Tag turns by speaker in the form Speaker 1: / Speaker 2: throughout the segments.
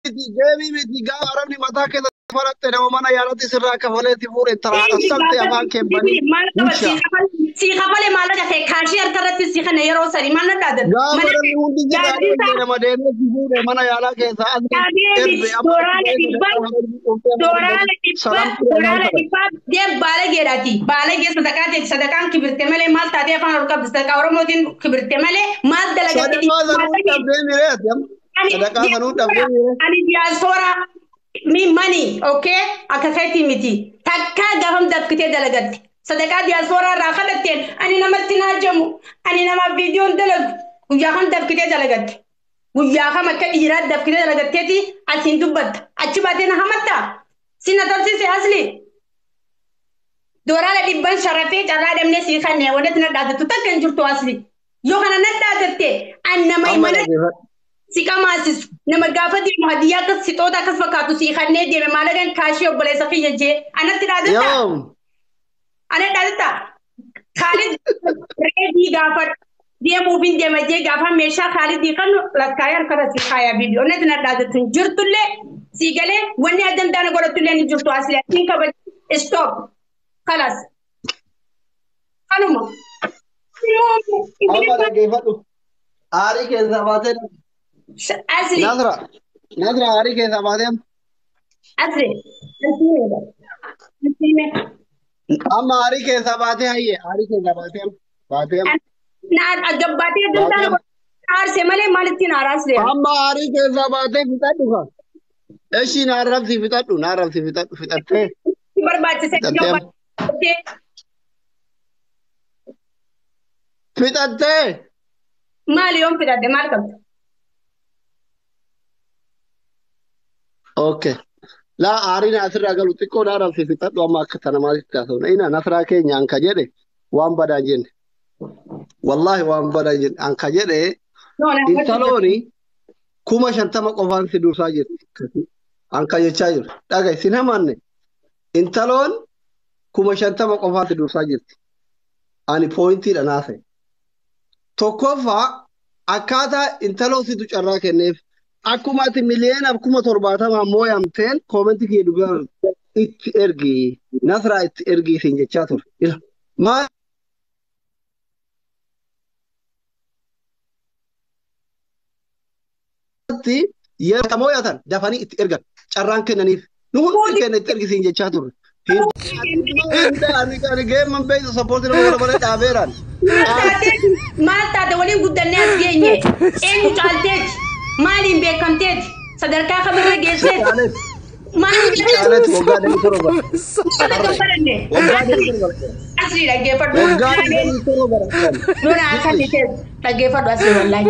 Speaker 1: miti, geemii miti. Gaafa arabni mataa keessa faratte nama mana yaalatti sirraa kafalee si fuudhe taraadha salte afaan kee banii.
Speaker 2: Maal qaba sii kafale maallaqa kee kaashii harka irratti sii kana yeroo sadi maal na dhaadatu?
Speaker 1: Gaafa namni hundi jira nama deemee si fuudhe mana yaalaa keessa as
Speaker 2: Deebi dooraala dhibbaa dooraala dhibbaa dooraala dhibbaa deem baala geedhaati. Baala gee sadaqaa ta'e sadaqaan kibirte malee maal taatee afaan ol qabdi sadaqaa Oromootiin kibirte malee maal dalagatte?
Speaker 1: Sadaqaa sanuu dhabdee miree ati amma. Sadaqaa sanuu dhabdee miree.
Speaker 2: Ani diyaaspoora mi mani okay akka keetii miti takkaa gaafam dafkitee dalagatte sadaqaa diyaaspooraa irraa kadhatteen ani namatti naajamu ani namaaf viidiyoon dalagu guyyaa kam dafkitee dalagatte guyyaa kam akka dhiiraa dafkitee dalagatteeti asiin dubbatta achi baatee na hamatta si na tabsise asli dooraala dhibban sharafee carraa dhabnee sii kannee wanti na dhaadattu takka hin jirtu asli yoo kana na dhaadatte an nama
Speaker 1: Amma
Speaker 2: mana
Speaker 1: dhaggeeffadhu.
Speaker 2: Si qamaasisu nama gaafa deemu hadiyyaa akkas sixoota akkas fakkaatu sii kannee deeme maallaqan kaashii obboleessa kiyya jee anatti dhaadatta
Speaker 1: Yoom?
Speaker 2: Ana dhaadatta Kaalid reedii gaafa deemuuf hin deema jee gaafa meeshaa Kaalidii kan lakkaayee harkarra si kaayaa bibi onnatti na dhaadattu hin jirtullee sii galee wanni adda hin taane godhattullee ni jirtu asli atiin kabaja stop kalas kanuma.
Speaker 1: Amma dhaggeeffadhu. Aarii keessaa baatee
Speaker 2: Asli
Speaker 1: Nasra. Nasra aarii keessaa baatee
Speaker 2: asli asli
Speaker 1: amma aarii keessaa baatee hayyee aarii keessaa baatee baatee
Speaker 2: Na gabbaatee adda hin taane aarse malee maalittiin aaraas deema.
Speaker 1: Amma aarii keessaa baatee fixadhu kan. Eshi na arrabsi fixadhu na arrabsi fixadhu fixattee.
Speaker 2: Barbaachise
Speaker 1: Fixattee.
Speaker 2: gabbaatee.
Speaker 1: Fixattee.
Speaker 2: Maali yoon fidadhe maal qabda?
Speaker 1: Okay. Laa aariin asirraa galu xiqqoo na arrabsi fixadhu amma akka tana maalitti haasofna. Ina Nasraa keenya anka jedhe waan badaa jenne. Wallaahi waan badaa jenne anka jedhe
Speaker 2: No, na
Speaker 1: intalooni 50,000 qofaan si dursaa jirti. Anka jechaa jiru. Dhaga isin hamanne. Intaloon 50,000 qofaan si dursaa jirti. Ani pointiidha naasa'e. Tokkoffaa akkaataa intaloo situ carraa kenneef akkuma ati 70,000 mooyamteen koomentii kiyya dubbii itti ergi Nasraa itti ergi isin jechaa ture. Ila maal yeroo mooyatan dafanii itti ergan carraan kennaniif nu hundi kenna itti ergi isin jechaa turre. Ani geemman beeytu sappoortii nama godha malee dhaabeeraan.
Speaker 2: Maal taate waliin guddannee as geenye eenyu caalteeti maaliin beekamteeti sadarkaa kamirra geesseeti maaliin
Speaker 1: Caaletti waggaa 27.
Speaker 2: baranne
Speaker 1: Waggaa 27.
Speaker 2: Asli dhaggeeffadhu.
Speaker 1: Waggaa 27 barattan.
Speaker 2: Nuna akkanite dhaggeeffadhu asli wallahi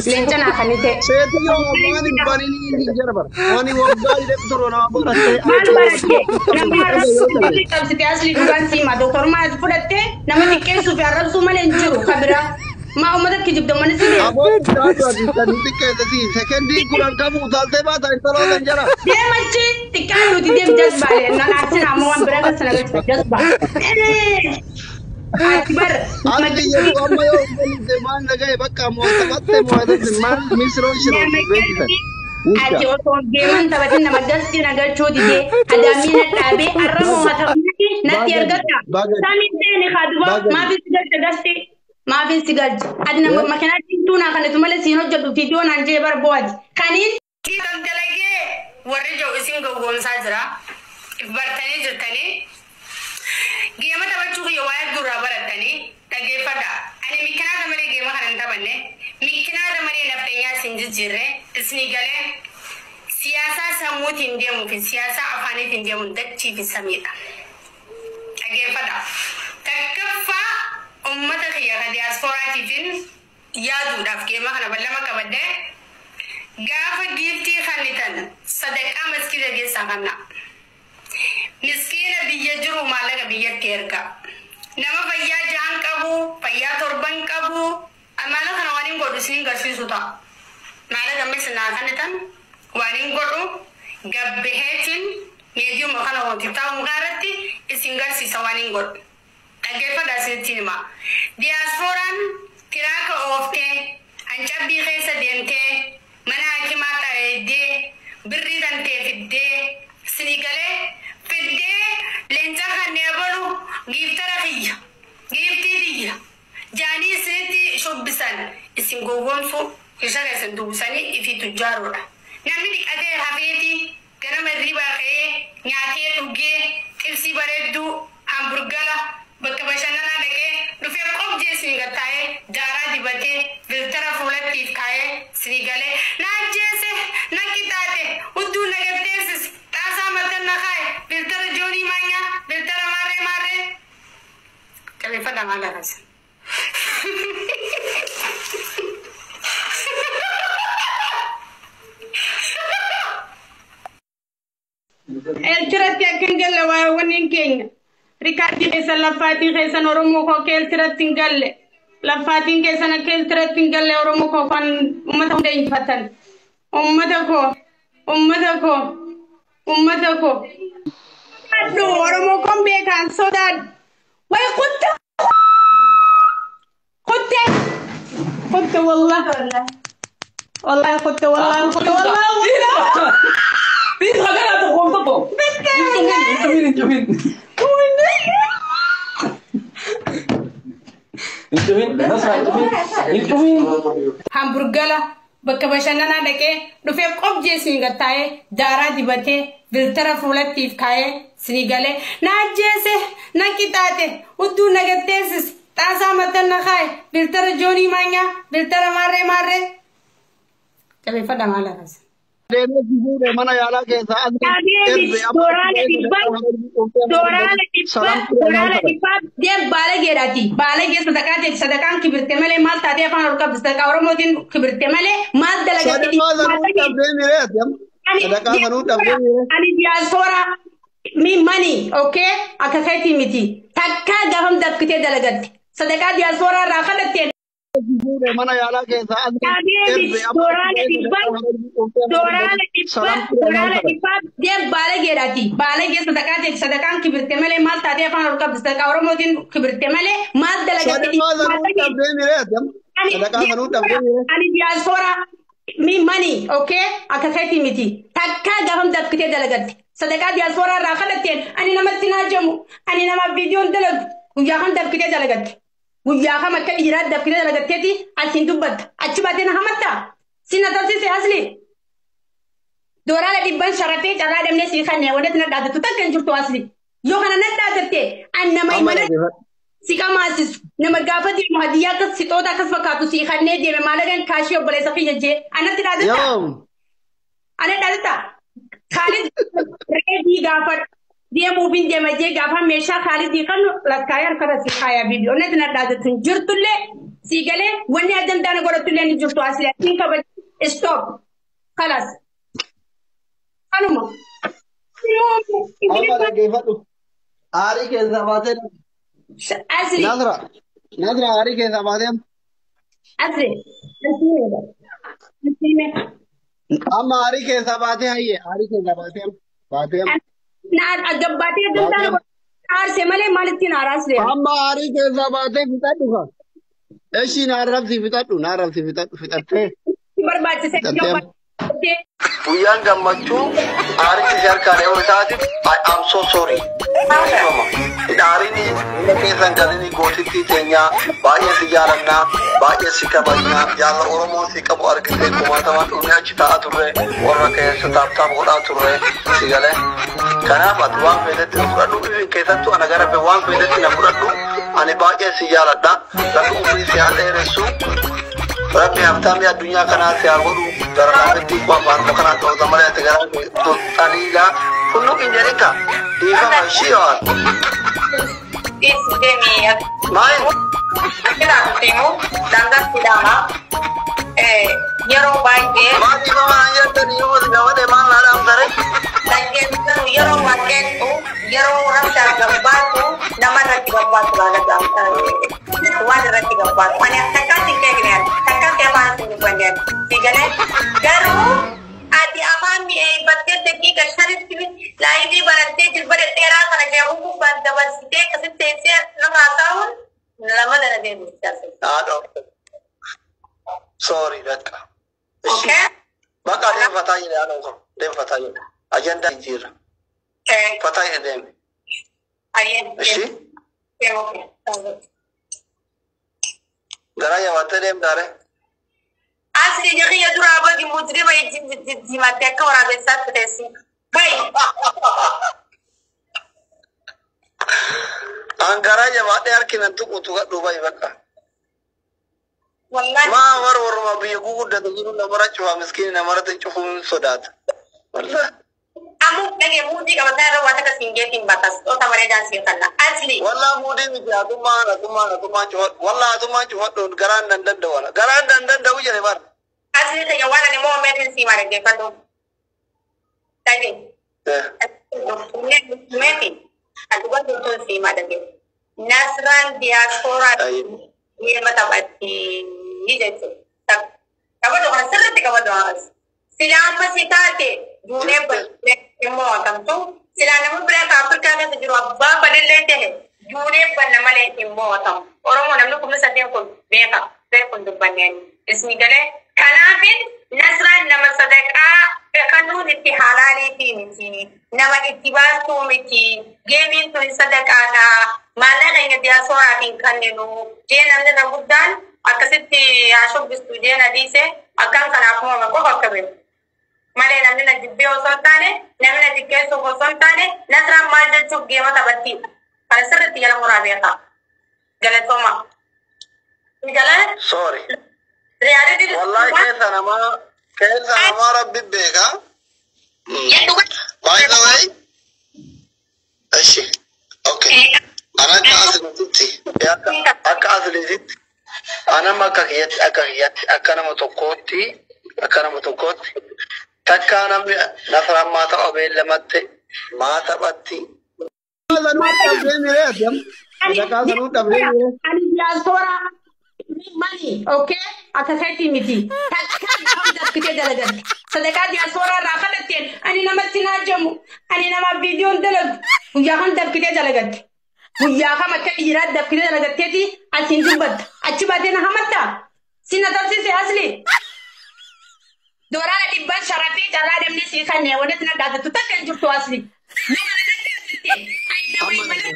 Speaker 2: leenca naa kannite.
Speaker 1: Seetiyyoo waan hin barinii hin jira bara. Ani waggaa 27 nama barattee.
Speaker 2: Maal baratte nama arrabsuu qabsite asli dhugaan siima doktorummaa ati fudhatte nama xiqqeessuu fi arrabsuu malee hin jiru kabira maa uummata kijibda mana si deema.
Speaker 1: Aboo taatu ati kan xiqqeesse si sekendii 10 qabu utaaltee baata intaloo kan jala.
Speaker 2: Deemachi xiqqaan nuti deem jazbaa nan arsin ammoo waan biraa kan sana galchita jazbaa. Ati bar
Speaker 1: Ati yeroo amma yoo uffannite maal naga'e bakka mo'atabatte mo'atatte maal misiroo shiroo beeksisan.
Speaker 2: Ati osoo geeman taphatin nama gasti na galchuu didee adaamii na dhaabee arra mo'atamanii natti ergata. Samiin seeni kaaduba maafin si galcha gasti maafin si galcha. Ati nama makinaa diimtuu naa kanatu malee siin hojjedhu fiidiyoo naan jee bar bo'aati. Kaniin
Speaker 3: Dalagee warri jiru isin gowwoomsaa jira. If bartanii jirtanii. Geema taphachuu kiyya waa hedduu irraa barattanii dhaggeeffadha. Ani mikkinaata malee geema kana hin taphanne. Mikkinaata malee nafxanyaa isin jijjiirre isinii galee siyaasaa sammuutiin deemuu fi siyaasaa afaaniitiin deemuun dachii fi samiidha. Dhaggeeffadha. Takkaffaa uummata kiyya ka diyaaspooraatiitiin yaaduudhaaf geema kana ballama qabadhee gaafa giiftii kennitan sadaqaa maskiida keessaa kenna. Miskiina biyya jiru maallaqa biyyatti erga. Nama fayyaa jahan qabu, fayyaa torban qabu, maallaqa kana waan hin godhu isin garsiisu ta'a. Maallaqa ammas naa kennitan waan hin godhu gabbaheetiin meediyuma kana hooti taa'u irratti isin garsiisa waan hin godhu. Dhaggeeffadha isinitti hima. Diyaaspooraan tiraaka ooftee, hancabbii keessa deemtee, mana hakimaa xareeddee, Birrii tantee fiddee sinii galee fiddee leenca kanneen balu giiftara kiyya giiftii tiyya jaanii isinitti shubbisan isin gowwoomsu isa keessan dubbisanii ifii tujjaaruudha. Namni dhiqatee hafeeti ganama hirribaa ka'ee nyaatee dhugee xibsii bareedduu hamburgala bakka bashannanaa dhaqee dhufee qobjee isin gattaa'ee daaraa dibatee filtara fuulattiif kaa'ee isinii galee na ajjeese na qixaate hudduu na gatteessis xaasaa matan na kaa'e filtara joonii maanyaa filtara maarree maarree qabeeffadha maal arrasa.
Speaker 2: Eeltiratti akka hin galle waa'eewwan hin keenya. Rikaardii keessan laffaatii keessan Oromoo koo akka eeltiratti hin galle. Laffaatiin keessan akka eeltiratti hin galle Oromoo koo kan uummata hunda injifatan. Uummata koo, uummata koo, uummata koo. Sodaadhu Oromoo koon beekan sodaadhu. Wayi kutte kutte kutte wallah. Wallahi kutte wallahi kutte wallahi kutte. Hamburgala bakka bashannanaa dhaqee dhufee qobjee isin gattaa'ee daaraa dibatee filtara fuulattiif kaa'ee isinii galee na ajjeese na qixaate hudduu na gatteessis xaasaa matan na kaa'e filtara joonii maanyaa filtara maarree maarree. Qabeeffadha maal arrasa.
Speaker 1: Deemee si fuudhee mana yaalaa keessaa as
Speaker 2: Adeemi dooraale dhibba dooraale dhibba dooraale dhibba deem baalageedhaati. Baalagee sadaqaa ta'e sadaqaan kibirte malee maal taatee afaan ol qabdi sadaqaa Oromootiin kibirte malee maal dalagatte
Speaker 1: Sadaqaa sanuu dhabdee miree ati amma. Sadaqaa sanuu dhabdee miree.
Speaker 2: Ani diyaaspoora mi mani okay akka keetii miti takkaa gaafam dafkitee dalagatte sadaqaa diyaaspooraa irraa kadhatteen
Speaker 1: Fuudhee mana yaalaa keessaa as
Speaker 2: Adeemi dooraale dhibba dooraale dhibba dooraale dhibba deem baalageedhaati. Baalagee sadaqaa ta'e sadaqaan kibirte malee maal taatee afaan ol qabdi sadaqaa Oromootiin kibirte malee maal dalagatte
Speaker 1: Sadaqaa sanuu dhabdee miree ati amma. Sadaqaa sanuu dhabdee miree.
Speaker 2: Ani diyaaspoora mi mani okay akka keetii miti takkaa gaafam dafkitee dalagatte sadaqaa diyaaspooraa irraa kadhatteen ani namatti naajamu ani namaaf viidiyoon dalagu guyyaa kam dafkitee dalagatte guyyaa kam akka dhiiraa dafkitee dalagatteeti asiin dubbatta achi baatee na hamatta si na tolchise asli dooraala dhibban sharatee carraa dhabnee sii kannee wanti na dhaadattu takka hin jirtu asli yoo kana na dhaadatte an nama
Speaker 1: Amma
Speaker 2: mana
Speaker 1: dhaggeeffadhu.
Speaker 2: si qamaasisu nama gaafa deemu hadiyyaa akkas sixoota akkas fakkaatu si kannee deeme maallaqaan kaashii obboleessa kiyya jee anatti dhaadatta
Speaker 1: Yoom
Speaker 2: ana dhaadatta Kaalid reedii gaafa deemuuf hin deema jee gaafa meeshaa Kaalidii kanu lakkaayee harkarra si kaayaa bibi onnatti na dhaadattu hin jirtullee si galee wanni adda hin taane godhattullee ni jirtu asli asiin kabaja stop kalas kanuma.
Speaker 1: Amma dhaggeeffadhu. Aarii keessaa baatee
Speaker 2: Asli
Speaker 1: Nasra Nasra aarii keessaa baatee
Speaker 2: asli asli
Speaker 1: amma aarii keessaa baatee hayyee aarii keessaa baatee baatee
Speaker 2: Na gabbaatee adda hin taane aarsee malee maalittiin aaraas deema.
Speaker 1: amma aarii keessaa baatee fixadhu ka. Eshi na arrabsi fixadhu na arrabsi fixadhu fixattee.
Speaker 2: Barbaachise gabbaatee.
Speaker 1: Guyyaan gammachuu aarichi si harkaa dha'uu isaatiif I am so sorry. Dhiifama. Aariin biyya keessan galini gootittii teenyaa baay'ee si jaalannaa baay'ee si kabajnaa jaalala Oromoon si qabu argitee kumaatamaan dhumee achi taa'aa turre warra keessa taaptaap godhaa turre si galee. Kanaaf ati waan feetetti na fudhadhu ifin keessattuu ana gara fe waan feetetti na fudhadhu ani baay'ee si jaaladha. Rabbi umrii si haa dheeressu. Rabbi haftaamii addunyaa kanaa si haa godhu gara laafetti afaan kanaa ta'uu malee ati garaa xaliilaa funnuq hin jedhinka dhiifama ishii waan. Maal?
Speaker 4: Yeroo baay'ee
Speaker 1: Maal dhiifama naan jettani yoo si gaafate maal naa dhaamsare?
Speaker 4: dhaggeeffatu yeroo waaqeessu yeroo rabshaa gabbaatu nama irratti gabbaatu laala waan irratti gabbaatu ani takkaatti hin beekne ani takkaatti afaan hin dubbanne ani si galee garuu ati afaan mi'eeffattee daqiiqa shanitti laayivii barattee jilba dhedheeraa kana jeequu gubbaan dabarsitee akkasitti teessee nama haasa'uun lama dana deebisaa.
Speaker 1: Haadha. Sorry bakka.
Speaker 4: Okay?
Speaker 1: Bakka adeemfataa jira haadha. Deem fataa jedha. Ajandaa jijjiirra. Fataa jedhe deemi. Ishi? Garaa jabaattee deemtaare.
Speaker 4: Asli kiyya duraa badi mujrima diimattee akka waraabessaatti teessi. Bayi.
Speaker 1: An garaa jabaadhee harki nan tuqu tuqadhu bayi bakka.
Speaker 4: Wallahi.
Speaker 1: Maa war warruma biyya guguddatu jiru namara cufa miskiini namarratti cufuun sodaata. Wallahi.
Speaker 4: Ammoo dhagee muudii qabataa irra waan akka siingeetiin batas. Oota bareedaan siin kanna. Asli.
Speaker 1: Wallah muudii miti hatummaan hatummaan hatummaan cufadhu. Wallah hatummaan cufadhu garaan nan danda'u. Garaan nan danda'u jedhe bar.
Speaker 4: Asli ta'e waan ani moo meetiin sii maal dhaggeeffadhu. Dhagee. Meetiin. Ati gosoota sii maal dhaggeeffadhu. Nasraan diyaaspooraa deema taphatti jechuudha. Qabadhu kana sirriitti qabadhu haas. Silaa amma si taate duunee bal'ee immoo hakamtu. Silaa nama biraa ka Afrikaa keessa jiru abbaa fadillee ta'e duunee bal'a malee immoo hakamu. Oromoo namni 8,000 kun beeka. Beekun dubbanneen. Isni galee kanaafin Nasraan nama sadaqaa kanuun itti halaaliitii miti. Nama itti baastuu miti. Geemiin tun sadaqaadha. Maallaqa keenya diyaasporaatiin kenninu. Jee namni irra guddaan akkasitti haa shubbistu jee na dhiise akkan kanaaf moome qofa akka beeku. Malee namni na jibbee osoo hin taane namni na xiqqeessuuf osoo hin taane Nasraan maal jechuuf geema taphatti. Kana sirriitti jala muraa beekaa. Galatooma. Galee?
Speaker 1: Sorry.
Speaker 4: Reality.
Speaker 1: Wallahi keessa namaa rabbi beeka. By the way, ishi. Okay. Ana akka asliititti akka asliititti anama akka kiyyatti akka kiyyatti akka nama tokkootti akka nama tokkootti takkaa namni Nasraan maa tapha beellamatte maa taphatti.
Speaker 2: Ani diyaasporaa mani, okay? Akka keetii miti. Takka gaafa daftee dalagatte. Sadaqaa diyaasporaa irraa kadhatteen ani namatti naajamu. Ani namaaf viidiyoon dalagu. Guyyaa kam daftee dalagatte. Guyyaa kam akka dhiiraa daftee dalagatteeti asiin dubbatta. Achi baatee na hamatta. Si na tabsise asli. Dooraana dhibban sharafii carraa deemnee sii kannee wanti na dhaadattu takka hin jirtu asli. Nama na dhaaдаtte. Ani nama hin malee.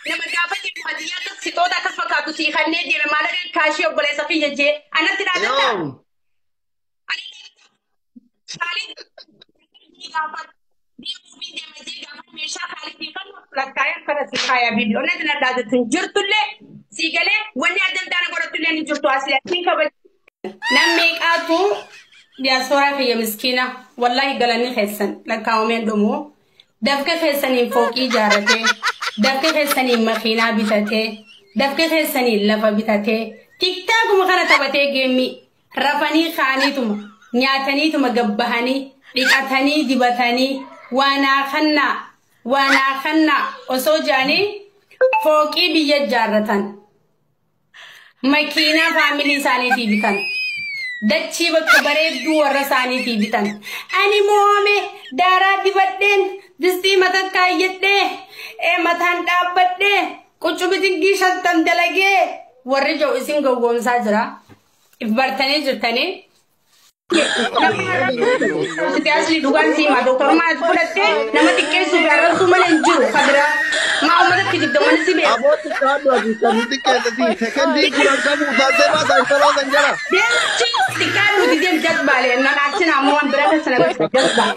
Speaker 2: Nama gaafate hadiyyaa akkas sixoota akkas fakkaatu sii kannee deeme maallaqa kaashii obboleessa kiyya jee anatti dhaadatta. Lakkaayee akkana sii kaayaa viidiyoo natti na dhaadattu hin jirtullee sii galee wanni adda addaa na godhattullee ni jirtu asli asiin kabaja. Namni meeqaatu diyaasporaa kiyya miskiina wallaahi galanni keessan lakkaa'ameen dhumu dafqa keessaniin fooqii ijaarratee dafqa keessaniin makiinaa bitatee dafqa keessaniin lafa bitatee tiktaakuma kana taphatee geemmi rafanii kaaniituma nyaataniituma gabbahanii dhiqatanii dibatanii waanaa kannaa osoo jedhanii fooqii biyya ijaarratan makiinaa faamilii isaaniitii bitan. Dachii bakka bareedduu warra isaaniitii bitan. Ani moome daaraa dibadheen distii mataa kaayyadhee mataan dhaabbadhee quccubi xiqqii 50 dalagee warri jiru isin gowwoomsaa jira. If bartanii jirtanii. Asli dhugaan siimaa dooktarummaa as fudhattee nama xiqqeessuuf arrabsuu malee hin jiru kabira. Maa uummata kijibda mana si beeku.
Speaker 1: Abooti kaadhu ati kan xiqqeessati sekendii kudhan qabu utaaltee baata intaloo kan jala.
Speaker 2: Deemchi xiqqaadhu dideen jazbaalee nan achi naammoo waan biraa keessa na jazbaa.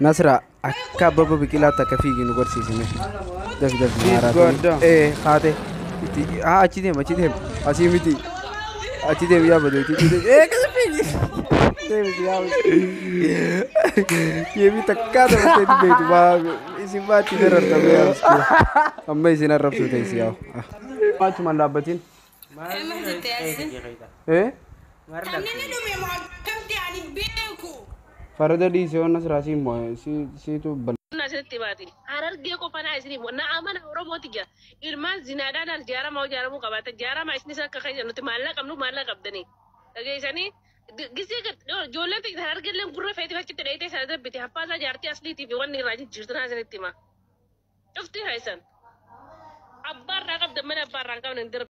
Speaker 5: Nasra akka Abbabaa Biqilaatti akka fiigi nu barsiisime. Dafi dafi maaraatoonii. Haate. Haa achi deema achi deema. Asii miti. Achi deemi yaa baduu. Eegas fiigi. Deemi yaa Geemii takkaa taphattee beektu baa isin baatti darartame yaa miskiina. Amma isin arrabsuu teessi yaa. Maachumaan dhaabbatiin. Eh? Farada dhiisee waan asirraa siin mo'e siitu bal.
Speaker 6: Asirratti baati. Harargee qofa naa isinii na amana Oromooti jira. Ilmaan zinaadhaan jaaramaa ijaaramuu qabaata. Jaaramaa isinis akka kan nuti maallaqa qabnu maallaqa qabdanii. Dhageessanii gisee ijoolleen harargeelleen gurra feetii achitti dheeyitee sana darbite haffaasaa jaartii asliitii fi wanni irraa jijjiirtu naa isinitti hima. Cufti haayisan. Abbaa irraa qabdan mana abbaa irraa hin qabne hin darbu.